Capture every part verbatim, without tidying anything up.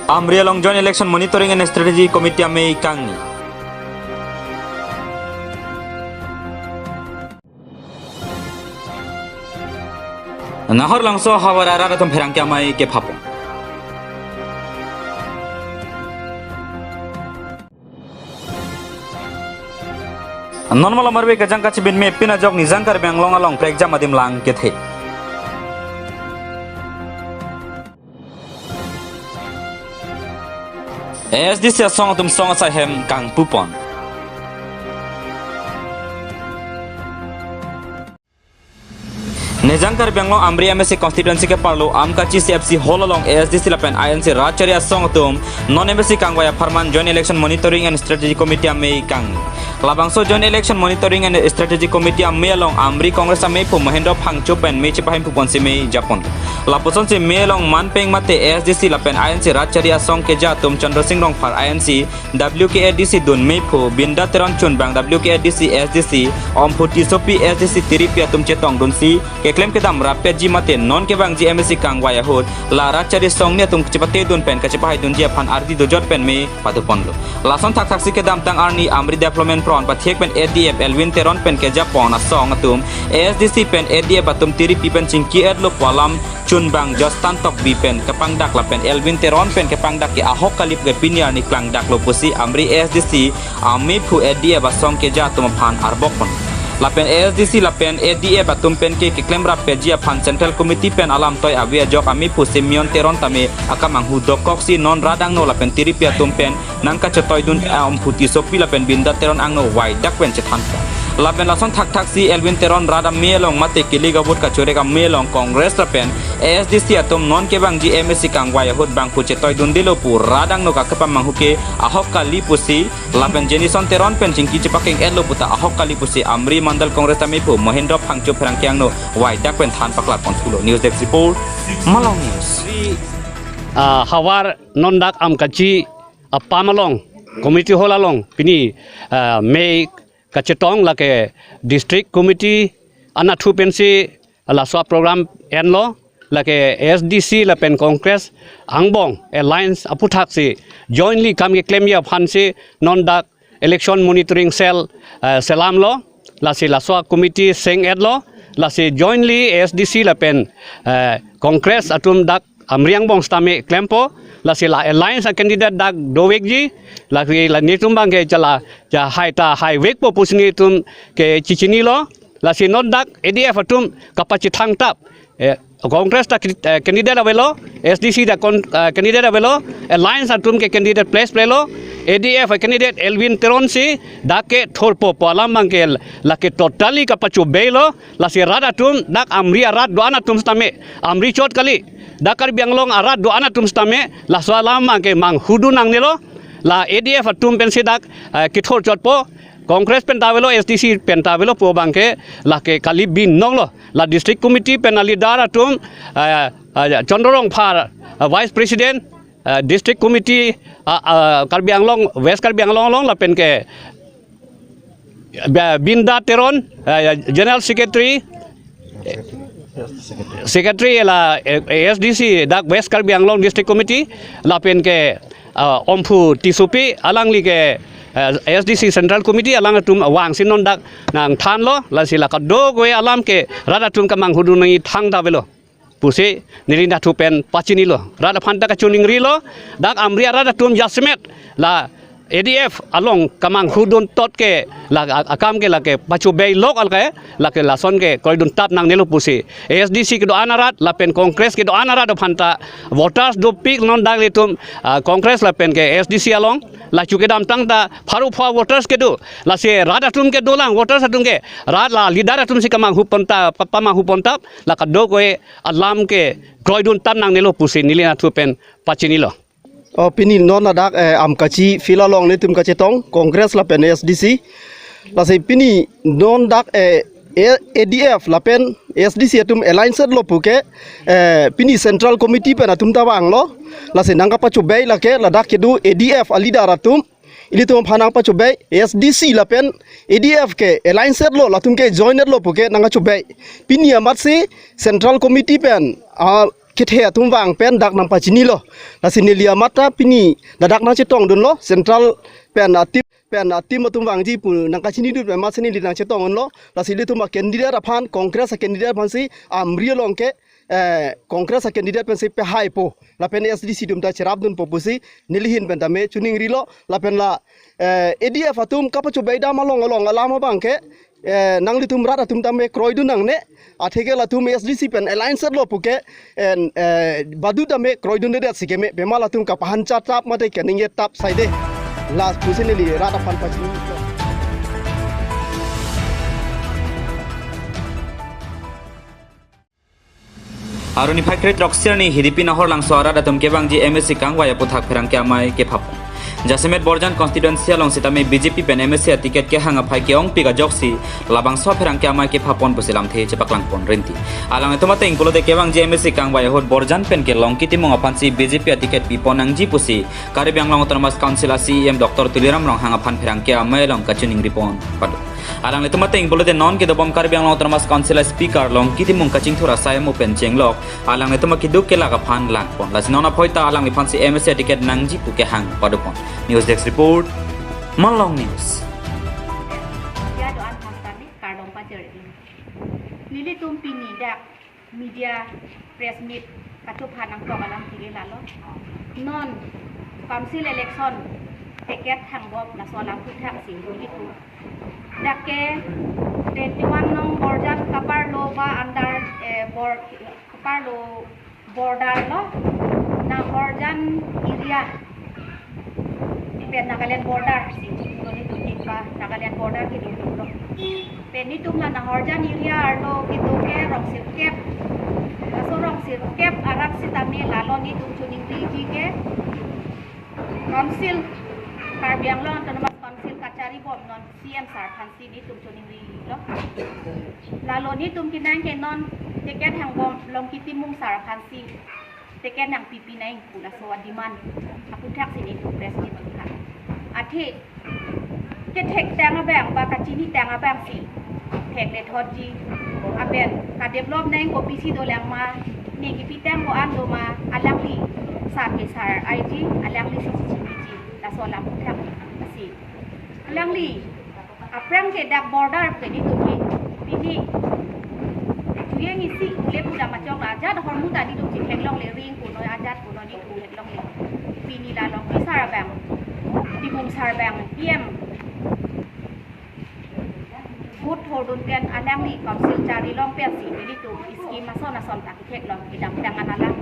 Amri along Joint Election Monitoring and Strategy Committee amei kangni. Nahor Langso havar arat atum pherangke amei kephapon. Non malom arve kejang kachibin me pin ajok Nijang Karbi Anglong along prekjam adim lang kethe. A S D C asong atum song asai hem kangpupon. Nijang Karbi Anglong Amri M A C constituency keparlo Amkachi C F C hall along A S D C lapen I N C Rat Chari asong atum non M A C kangvai apharman Joint Election Monitoring and Strategy Committee amei kang. Labangso Joint Election Monitoring and Strategy Committee amei along Amri Congress ameiphu Mahendra Phangcho pen mei chepahempupon si mei japon. Lapusonsi mei along manpeng mate A S D C lapen I N C Rat Chari asong keja atum Chandra Sing Rongphar I N C, W K A D C dun meiphu Binda Teron chunbang W K A D C S D C, Omphu Tissopi S D C tiripi atum chetongdunsi keklem kedam rappetji mate non kevangji M A C kangvai ahut la Rat Chari songni atum kachepatedun pen kachepahaidunji aphan ardi dojot pen mei paduponlo. Lason thakthaksi kedamtang arni Amri Development Front pathek pen A D F Elwin Teron pen kejapon asong atum A S D C pen A D F atum tiripi pen chingki-etlo pu alam chunbang Justin Tokbi pen kepangdak lapen Elwin Teron pen kepangdak ke ahok kali pu ke pini arni klangdaklo pusi Amri A S D C ameiphu A D F asong keja atum aphan arbokpon. Lapen A S D C lapen A D F atum pen ke keklem rappetji aphan Central Committee pen alamtoi ave ajok ameiphu Simeon Teron tame akamanghu dokoksi non rat angno lapen tiripi atum pen nangkachetoidun, eh, Omphu Tissopi lapen Binda Teron angno vaidak pen chethanpo. Lapen lason thakthaksi Elwin Teron rat amei along mate kilik avote kachorek amei along Congress lapen A S D C atum non kevangji M A C kangvai ahut bangphu chetoidundelo pu rat angno kakepamanghu ke ahok kali pusi lapen Jenison Teron pen chingki chepakeng-etlo puta ahok kali pusi Amri Mandal Congress ameiphu Mahendra Phangcho pherangke angno vaidak pen than paklarponlo. News Desk Report, Malong News. Ah, havar non dak Amkachi apam along, community hall along, pini, ah, mei kachetong lake district committee anatthu pensi laso program enlo, lake A S D C lapen Congress angbong alliance aphuthaksi jointly kam keklemji aphansi non dak election monitoring cell, ah, selamlo, lasi laso committee seng-etlo, lasi jointly A S D C lapen, eh, Congress atum dak Amri angbong sitame klempo, lasi la alliance a candidate dak dovekji, lasi la netum abangke chala, cha hai ta haivekpo pusi netum ke chichinilo, lasi non dak A D F atum kapachethangtap, eh, Congress ta, eh, candidate avelo, S D C ta kon-, eh, candidate avelo, alliance atum ke candidate place plelo, A D F candidate Elwin Teron si dak kethurpo pu alam abangke lake totally kapachobeilo, lasi rat atum dak Amri arat do-an atum sitame, Amri chot kali, dak Karbi Anglong arat do-an atum sitame, laso alam abangke manghudun nangnelo, la A D F atum pensi dak, eh, kethurchotpo, Congress pen ta avelo, S D C pen ta avelo pu abangke lake kali binonglo. La district committee pen a leader atum, eh, eh, Chandra Rongphar, eh, vice president, eh, district committee, ah, ah, Karbi Anglong, West Karbi Anglong along lapen ke, eh, Binda Teron, eh, general secretary, secretary la, eh, A S D C dak West Karbi Anglong district committee lapen ke, ah, Omphu Tissopi alangli ke, eh, A S D C central committee alang atum vangsi non dak nangthanlo, lasi la kadokave alam ke rat atum kamanghudun nangji thangta avelo pusi neli nathu pen pachinilo. Rat aphan ta kachiningrilo, dak Amri arat atum jasemet la A D F along kamanghudun tot ke la a-, akam ke lake pachobeilok alke, lake lason ke kroiduntap nangnelo pusi. A S D C kedo-an arat lapen Congress kedo-an arat aphan ta voters dopik non dak ilitum, ah, Congress lapen ke A S D C along, la chu kedamtang ta pharo pho voters kedo, lasi rat atum kedolang voters atum ke, rat la leader atum si kamanghupontap, pa-, pamanghupontap, la kadokave alam ke kroiduntap nangnelo pusi neli nathu pen pachinilo. Oh, pini non ladak, eh, Amkachi field along netum kachetong, Congress lapen S D C. Lasi pini non dak, eh, A-, A D F lapen S D C atum alliance lo puke, eh, pini Central Committee pen atum ta vanglo. Lasi nangkapachobei lake ladak kedo A D F a leader atum. Ilitum aphan nangpachobei, S D C lapen A D F ke alliance lo, latum ke join lo puke nangkachobei. Pini amatsi Central Committee pen, ah, kethe atum vang pen dak nangpachinilo. Lasi neli amat ta pini ladak nangchetongdunlo, central pen a-team, pen a-team atum vangji pu nangkachinidun pen amatsi neli nangchetongdunlo. Lasi ilitum a-candidate aphan, Congress a-candidate aphansi Amri along ke, eh, Congress a-candidate pensi pehaipo, lapen A S D C atum ta cherapdunpo pusi neli ahin pen tame choningrilo. Lapen la, eh, A D F atum kapachobeidam along along alam abang ke, eh, nanglitum rat atum tame kroidun nangne. Atheke latum A S D C pen alliance lo puke, en, eh, badu tame kroidundedet si keme, pima latum kapahancha tap mate kaningje tap saide. La pusi neli rat aphan pachini. Arni phai kre-throksi arni Hidipi Nahor Langso arat atum kevangji M A C kangvai aphuthak pherangke amei kephapon. Jasemet Borjan constituency along sitame B J P pen M A C a-ticket kehang aphai ke-ongpik ajoksi labangso pherangke amei kephapon pusi lamthe chepaklangpon rinti. Alanglitum ateng pulote kevangji M A C kangvai ahut Borjan pen ke Longki Timung aphansi B J P a-ticket pipon nangji pusi Karbi Anglong Autonomous Council a-C E M Doctor Tuliram Ronghang aphan pherangke amei along kachoningripon pado. Alanglitum ateng pulote non kedobom Karbi Anglong Autonomous Council a-Speaker Longki Timung kachingthur asai amu pen chenglok alanglitum akeduk kelak aphan langpon. Lasi non aphoi ta alangliphansi M A C a-ticket nangji pu kehang padopon. News Desk Report, Malong News. Ya, do-an phan tame kardom pajir-i. Nelitum pini dak media press meet kachophan nangkok alam tigel lalo. Non council election ticket hangbom laso alam aphuthak si nelitum dak ke twenty-one nong Borjan kaparlo ba under, eh, bor-, kaparlo border lo, Nahorjan area. Pen Nagaland border si, nelitum ke ba Nagaland border kedodunlo. Pen nelitum la Nahorjan area arlo kedo ke rong sirkep. Laso rong sirkep arat sitame lalo nelitum choningriji ke Council, Karbi Anglong Autonomous Council kacharibom non C M sir aphansi nelitum choningrilo. Lalo nelitum kenang ke non ticket hangbom Longki Timung sir aphansi ticket nangpipi nang pu laso a-demand aphuthak si nelitum press meet chepha. Athe kethektang abang ba kachinitang abang si thekle thotji. Lapen kadevelop nang kopisi dolang ma, ne kepitang ko-an do ma, alangli sar ke sar-iji, alangli si chechiniji, laso alam aphuthak si. Alangli aphrang ke dak border ke nelitum ke pini juyeng isi ule pula machok la ajat ahormu ta nelitum chetheklongle, ring punoi ajat punoi nelitum theklongle. Pini la Longki sar abang, Timung sar abang P M vote thordun pen alangli council chari long pensi nelitum scheme ason ason ta ketheklong kedamtang an alam.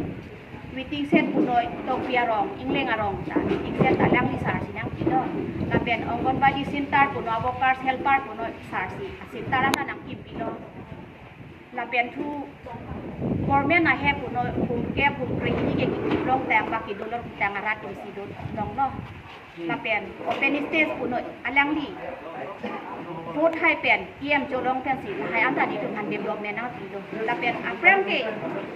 Waiting shed punoi Tokbi arong, Ingleng arong ta waiting shed alangli sar si nangpilo. Lapen Anganwadi center punoi, workers helper punoi sar si a-center an ta nangkimpilo. Lapen thu government ahem punoi hum ke hum kre hini ke kikim longtang ba kedo longtang arat atum si dolonglo. Lapen open stage punoi alangli vote hai pen E M cholong pensi lahai an ta nelitum aphan development nangpilo. Lapen aphrang ke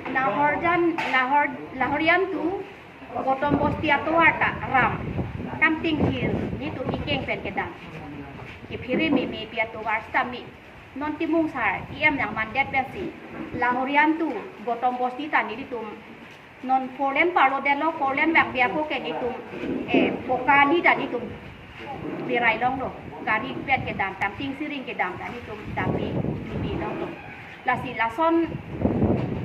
Nahorjan, Nahor, Lahorian to Gotom Bosti atovar ta ram. Kamting hir nelitum ikeng pen kedam. Kephere meme pi atovar sitame non Timung sar E M nangmandet pensi Lahorian to Gotom Bosti ta nelitum non four lane parlodetlo, four lane vangve ako ke nelitum, eh, pokali ta nelitum berai longlo. Gari pen kedam, tangting siring kedam ta nelitum dampi, dampi longlo. Lasi lason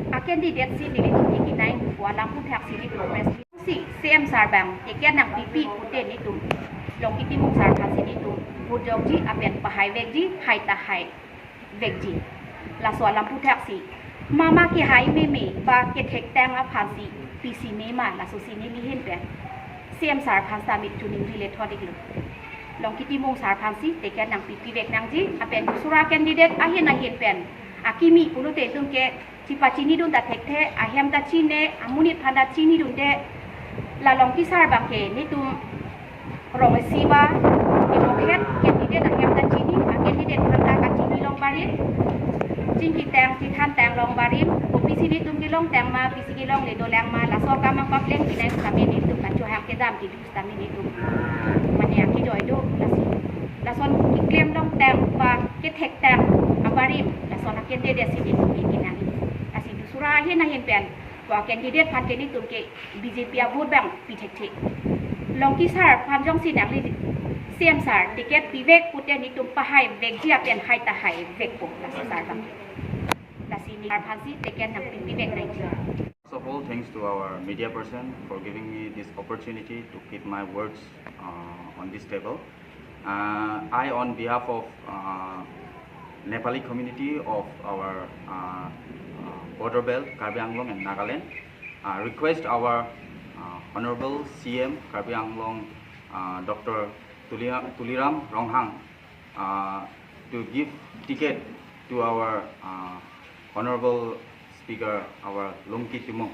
a-candidate si nelitum tiki nang pu alam aphuthak si nelitum press si C M sar abang ticket nangpipi pute nelitum Longki Timung sar aphansi nelitum vote jokji, lapen pahai vekji, hai ta hai vekji. Laso alam aphuthak si mama kehai meme ba kethektang aphansi pisi mema, laso si neli ahin pen C M sar aphan sitame choningri le thot-iklo. Longki Timung sar aphansi ticket nangpipi vek nangji, lapen dusra candidate ahin ahin pen akimi pulote itum ke chepachinidun ta thekthe, ahem ta chine, amonit aphan ta chinidunde. La Longki sar abang ke nelitum rong isi ba, Democrat candidate ahem ta chini, a-candidate aphan ta kachini long barim, chingkitang chithantang long barim, kopisi nelitum kelongtang ma, pisi kelongle dolang ma, laso akam nangpaplengpi nang sitame nelitum kachohang kedam kedo sitame nelitum mane akejoi do, lasi lason keklem longtang ba kethektang abarim, lason a-candidate si nelitum ke nang. Lasi dusra ahin ahin pen Ko candidate aphan ke netum ke B J P a vote abang pi thekthe. Longki sir aphan jongsi nangli C M sir ticket pivek pute netum pahai vekji pen hai ta hai vekpo, lasi sir abang ke. Lasi ne sir aphansi ticket nangpi pivek nangji. First of all, thanks to our media person for giving me this opportunity to keep my words, uh, on this table. Uh, I, on behalf of, uh, Nepali community of our, uh, uh, border belt, Karbi Anglong and Nagaland, uh, request our, uh, Honorable C M Karbi Anglong, uh, Doctor Tulia-, Tuliram Ronghang, uh, to give ticket to our, uh, Honorable Speaker, our Longki Timung.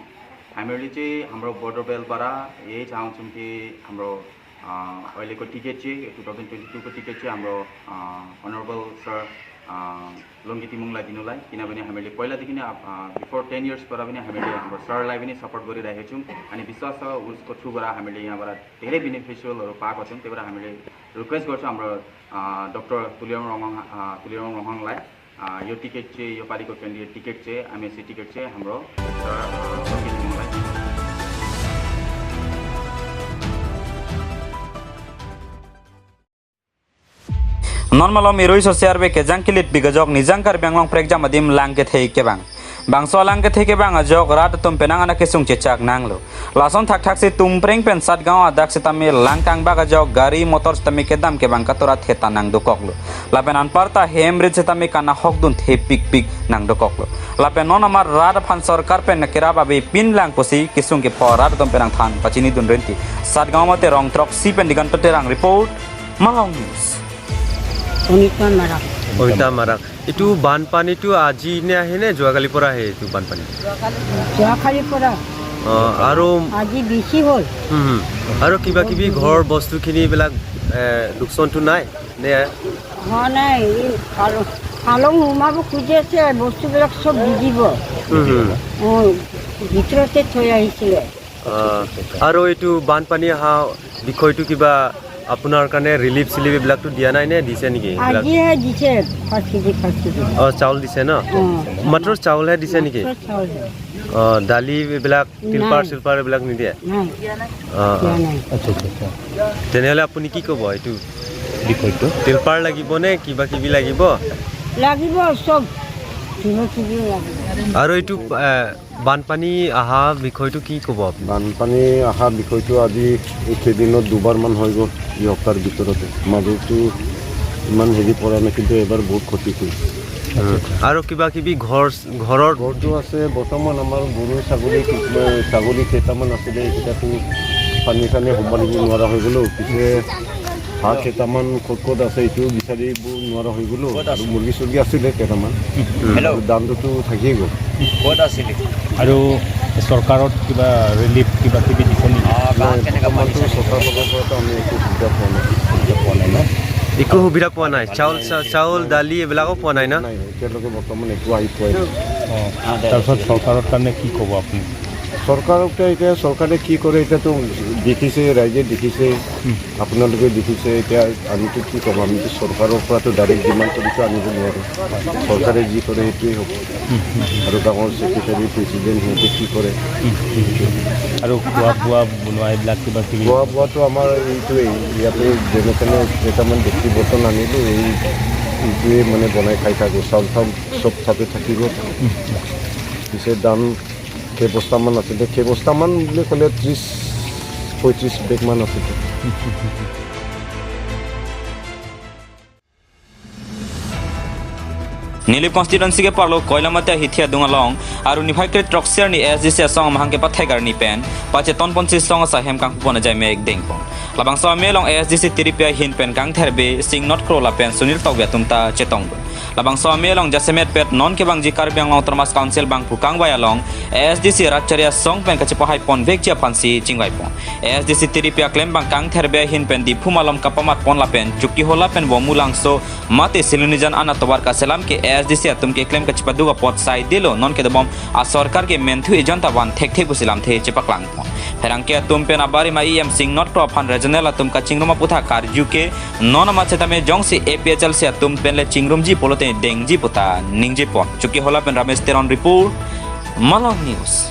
Hamreli che hamro border belt para ye chang chum ki hamro, uh, oile ko ticket che, two thousand twenty-two ko ticket che hamro, uh, Honorable Sir, uh, Longki Timung la dino lai. Kina bini hamreli poila dikine, uh, before ten years para bini hamreli hamro sir lai bini support gori dai hechum. Ani biswas usko thu bara hamreli ya bara tere beneficial oro pa kochum te bara hamreli request gorchum hamro, uh, Doctor Tuliram Ronghang, uh, Tuliram Ronghang lai. Ah, yo ticket che, yo padi ko candidate ticket che, M A C ticket che, hamro, sir, ah, Longki Timung lai. Non malom irui so C R B kejang kilit bigajok nijang Karbi Anglong prekjam adim lang kethe kebang. Bangso alang kethe kebang ajok rat atum penang anak kesung chechak nanglo. Lason thakthak si Tumpreng pen Satgaon adak sitame lang kangbak ajok gari motor sitame kedam kebang katura theta nangdokoklo. Lapen anparta hem rit sitame kana hokdun thepikpik nangdokoklo. Lapen non amar rat aphan sorkar pen kerap ave pin lang pusi kesung kepho rat atum pen nangthan pachinidun rinti. Satgaon mate Rongtrok si pen Diganta Terang report, Malong News. Anita মাৰাক। অনিতা মাৰাক। এইটো বানপানীটো আজি নে আহে নে যোৱাকালিৰ পৰা আহে এইটো বানপানী? যোৱাকালিৰ পৰা। অ, আৰু আজি বেছি হ'ল। হুম, হুম। আৰু কিবা কিবি ঘৰ বস্তুখিনি এইবিলাক, এ, লোকচানটো নাই নে? হোৱা নাই। এই পালং, পালং সোমাব খুজি আছে, বস্তুবিলাক চব ভিজিব। হুম, হুম। অ, ভিতৰতে থৈ আহিছিলে। অ, আৰু এইটো বানপানী অহা বিষয়টো কিবা আপোনাৰ কাৰণে ৰিলিফ চিলিফ এইবিলাকতো দিয়া নাই নে দিছে নেকি এইবিলাক? আজিহে দিছে পাঁচ কেজি, পাঁচ কেজি। অ, চাউল দিছে ন? অ। মাত্ৰ চাউলহে দিছে নেকি? মাত্ৰ চাউলহে। অ, দালি এইবিলাক, তিলপাৰ নাই। চিলপাৰ এইবিলাক নিদিয়ে? নাই। অ, অ। দিয়া নাই। আচ্ছা, আচ্ছা, আচ্ছা। তেনেহ'লে আপুনি কি ক'ব এইটো বিষয়টো? তিলপাৰ লাগিব নে কিবা কিবি লাগিব? লাগিব চব। কিবা কিবি লাগিব। আৰু এইটো, এ, বানপানী অহা বিষয়টো কি ক'ব আপুনি? বানপানী অহা বিষয়টো আজি এইকেইদিনত দুবাৰমান হৈ গ'ল, এই সপ্তাহৰ ভিতৰতে। মাজতো ইমান হেৰি পৰা নাই, কিন্তু এবাৰ বহুত ক্ষতি কৰিছে। উম। আৰু কিবা কিবি ঘৰ, ঘৰৰ ঘৰটো আছে, বৰ্তমান আমাৰ গৰু ছাগলী, ছাগলী কেইটামান আছিলে, এইকেইটাতো পানী চানী সম্ভালিব নোৱাৰা হৈ গ'লো। পিছে হাঁহ কেইটামান ক'ত ক'ত আছে, এইটো বিচাৰিব নোৱাৰা হৈ গ'লো। আৰু মুৰ্গী চুৰ্গী আছিলে কেইটামান। উম। আৰু ধানটোতো থাকিয়ে গ'ল। ক'ত আছিলে? আৰু চৰকাৰত কিবা ৰিলিফ কিবা কিবি দিছে নেকি? নাই, বৰ্তমানতো চৰকাৰৰ ফালৰ পৰাতো আমি একো সুবিধা পোৱা নাই। সুবিধা পোৱা নাই ন? একো সুবিধা পোৱা নাই? চাউল, চা-, চাউল, দালি এইবিলাকো পোৱা নাই ন? নাই, এতিয়ালৈকে বৰ্তমান একো আহি পোৱা নাই। অ, তাৰপিছত চৰকাৰৰ কাৰণে কি ক'ব আপুনি? চৰকাৰক তো এতিয়া চৰকাৰে কি কৰে, এতিয়াতো দেখিছে, ৰাইজে দেখিছে, হুম। আপোনালোকে দেখিছে। এতিয়া আমিতো কি ক'ম, আমিতো চৰকাৰৰ পৰাতো ডাইৰেক্ট ডিমাণ্ড কৰিতো আনিব নোৱাৰোঁ। চৰকাৰে যি কৰে সেইটোৱে হ'ব। হুম, হুম, হুম। আৰু ডাঙৰ ছেক্ৰেটাৰী, প্ৰেচিডেণ্ট সিহঁতে কি কৰে। হুম, হুম, হুম। আৰু খোৱা বোৱা বনোৱা এইবিলাক কিবা কিবি? খোৱা বোৱাটো আমাৰ এইটোৱেই, ইয়াতে যেনে তেনে কেইটামান ডেকচি বৰ্তন আনিলোঁ, এই এইটোৱে মানে বনাই খাই থাকোঁ। চাউল চাউল চব তাতে থাকিব। হুম, হুম। পিছে দাম কেইবস্তামান আছিলে, কেইবস্তামান বুলি ক'লে ত্ৰিছ, পঁয়ত্ৰিছ বেগমান আছিলে। Nilip constituency keparlo Koilamati ahithi adung along, aru niphai kre throksi arni A S D C asong amahang kepathek arni pen pacheton ponsi song asai hem kangpon ajai mek dengpon. Labangso amei along A S D C tiripi ahin pen Kangtherbe, Singnath Kro lapen Sunil Tokbi atum ta chetongdun. Labangso amei along jasemet pet non kevangji Karbi Anglong Autonomous Council bangphu kangvai along A S D C rat chari asong pen kachepahai ponvekji aphansi chingvaipon. A S D C tiripi aklembang Kangtherbe ahin pen Diphu malom kapamatpon lapen Chokihola pen Vomu Langso mate Silonijan an atovar kaselam ke A S D C atum keklem kachepaduk apot saidelo non kedobom asorkar ke menthu ejon ta van thekthe pusi lamthe chepaklangpon. Pherangke atum pen abarim a E M Singnath Kro aphan regional atum kachingrum aputhak karju ke non amat setame jongsi A P H L C atum pen le chingrumji pulote dengji puta ningjepon. Chokihola pen Ramesh Teron report, Malong News.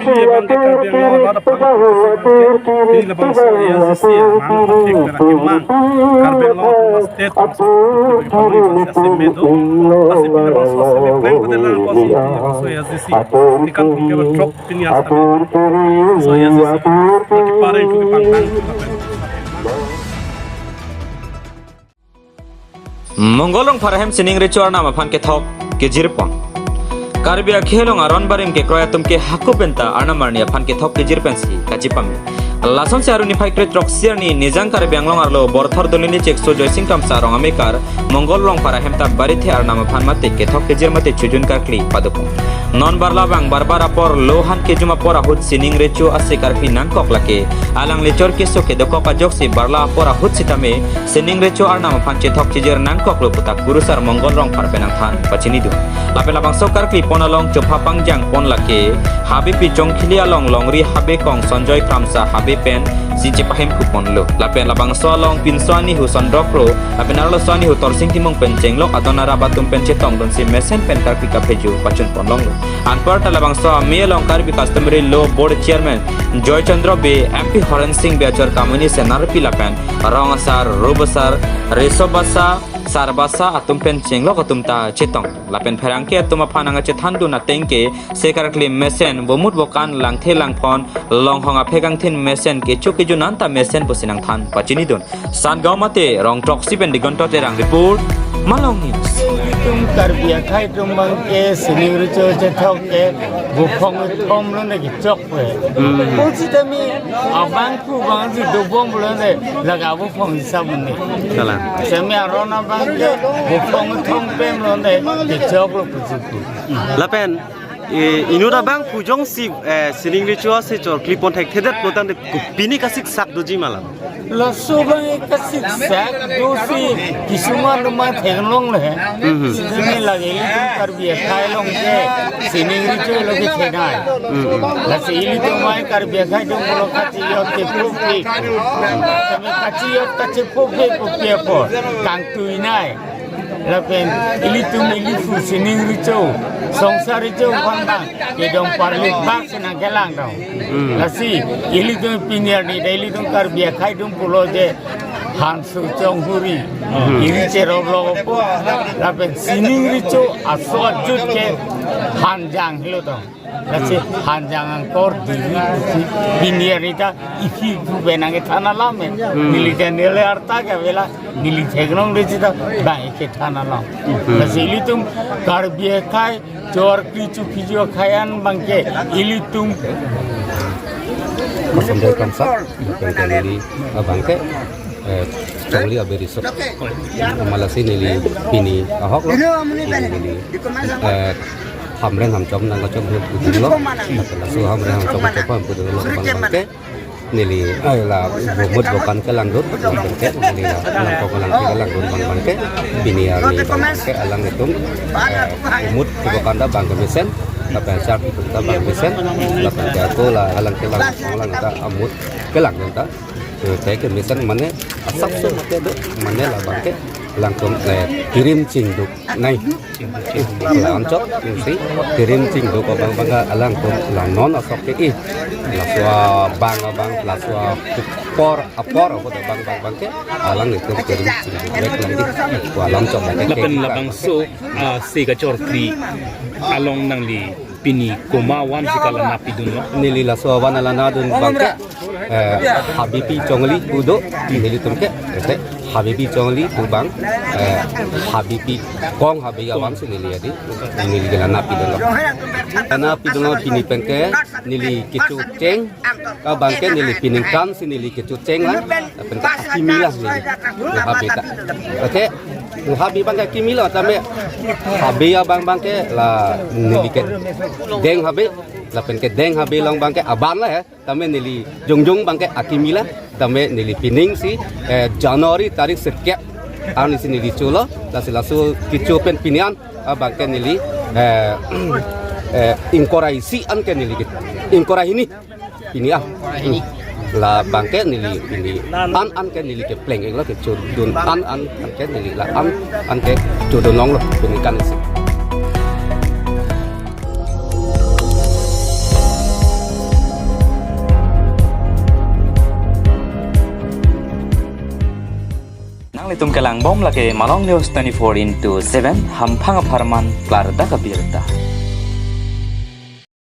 pini abang ke Karbi Anglong arat aphan, pini labangso A S D C amang aphan thek pen akemang Karbi Anglong Autonomous State Council aphan ke pamangsi amen do. Lasi pini labangso amen pleng pute labangso, pini labangso A S D C, pini kan pung ke ba throk pini asar. So, A S D C, laki pareng ke pangtang. Mongol Rongphar ahem sining recho arnam aphan kethok kejirpon. Karbi akhei along aron barim kekroi atum ke hako penta arnam arni aphan kethok kejir pensi kachipame. Lasonsi arni phai kre throksi arni Nijang Karbi Anglong arlo Borthor Dolini Chekso Joysing Kramsa arong amekar Mongol Rongphar ahem ta barithe arnam aphan mate kethok kejir mate chojun karkli padopon. Non barla abang barbar apor lo han kejum apor ahut sining recho ase karkli nangkok lake alang lechor keso kedokok ajoksi barla apor ahut sitame sining recho arnam aphan chethok chijir nangkoklo pu ta kurusar Mongol Rongphar pen nangthan pachinidun. Lapen labangso karklipon along chopha pangjangpon lake Habe Pichongkhili along longri Habe Kong Sonjoy Kramsa Habe pensi chepahemkhuponlo. Lapen labangso along pinso anihu Sondro Kro lapen arloso anihu Torsing Timung pen chenglok adon arap atum pen chetongdunsi mesen pen karkli kapheju pachunponlonglo. Anparta labangso amei along Karbi Customary Law Board Chairman Joy Chandra Bey, M P Horen Sing Bey achor kamuni Senarpi lapen Rong Asar, Rup Asar, Riso Basa, Sar Basa atum pen chenglok atum ta chetong. Lapen pherangke atum aphan nangchethandun ateng ke se karkli mesen bomut bokan langthe langphon longhong aphek angthin mesen kecho kejun anta mesen pusi nangthan pachinidun. Sandgaon mate Rongtroksi pen Digonto Terang report, Malong News. Itum Karbi akhei atum abang ke sining recho chethok ke buphong thom lone kechok pe. Hmm. Konsitami abangphu abangsi dobom lone laga buphong hisap ne. Salam. Semi aron abang ke buphong thom pem lone kechoklo pusi pu. Lapen, eh, inut abangphu jongsi, eh, sining recho ase chor klipon thekthedetlo tangte kopine kasiksak doji ma lam? Laso abang kasiksak dosi kisuma numa theklongle. Mhm. Sitame lake ilitum Karbi akhei along ke sining recho lo kethenei. Mhm. Lasi ilitum amei Karbi akhei atum pulo kachiyot ke phupi. Sitame kachiyot kachiphupi phupi apor kangtuinei. Lapen ilitum ili phu sining recho, songsar recho aphan bang, kedong parlik bak si nangkelang dong. Hmm. Lasi ilitum pini arni ta ilitum Karbi akhei atum pulo je han su chonghuri. Hmm. Iri cherop lo po. Lapen sining recho aso ajut ke hanjang helo dong. Lasi hanjang angkor diri isi pini arni ta isi grup enang kethan alam e. Hmm. Neli ke neli arta ke avela neli theklongle seta bang kethan alam. Hmm. Lasi ilitum Karbi akhei, chor kichu kichu akhei an bang ke ilitum. Kosonjoi Kamsa, bang ke neli, eh, bang ke, eh, Chongli Abe Resort. Malasi neli pini ahok lo. Neli, eh, Hamren Hamchom nang kachom he pudun lo. Laso Hamren Hamchom kachom he pudun lo bang bang ke. Neli, eh, la humut bokan kelangdun, bang ke, neli la langkok langke kelangdun bang bang ke. Pini arni bang bang ke alanglitum, eh, humut bokan ta bang kemesen, lapen char itum ta bang mesen, lapen ke ako la alang kelang, alang ta humut kelangdun ta. Eh, te kemesen mane asapso mate do, mane la bang ke langtum, eh, kirim chingduk nai. Lam chot, si kirim chingduk abang bang alangtum la non asok ke i. Laso abang abang, laso apor apor ako bang bang bang ke alanglitum kirim chingduk vek nangji. Ko alam chot bang ke. Lapen labangso, ah, se kachor kri along nangli pini komat avan si kalang nangpidun lo? Neli laso avan alang nangdun bang ke, eh, Habipi Chongli pu do, nelitum ke, ete, Habipi Chongli pu bang, eh, Habipi Kong Habe avan si neli adi, neli kelang nangpidun lo. Kelang nangpidun lo pini pen ke, neli kechocheng, abang ke neli piningkan si neli kechocheng lang, lapen ke akimi lang neli, neli Habe ta. Oke, neli Habe bang ke akimi lo, tame Habe abang bang ke la neli ke Deng Habe, lapen ke Deng Habe along bang ke aban la he, tame neli jongjong bang ke akimi la, tame neli pining si, eh, January tarik sirkep arni si neli cholo, lasi laso kecho pen pini an, abang ke neli, eh, eh, ingkoi ra isi an ke neli ke, ingkoi ra hini. Pini ah. Hmm. La bang ke neli pini an an ke neli kepleng iklo kechodun an an ke neli la an an kechodun longlo pini kan isi. Nanglitum kelangbom lake Malong News twenty-four into seven, hamphang apharman klardak abirta.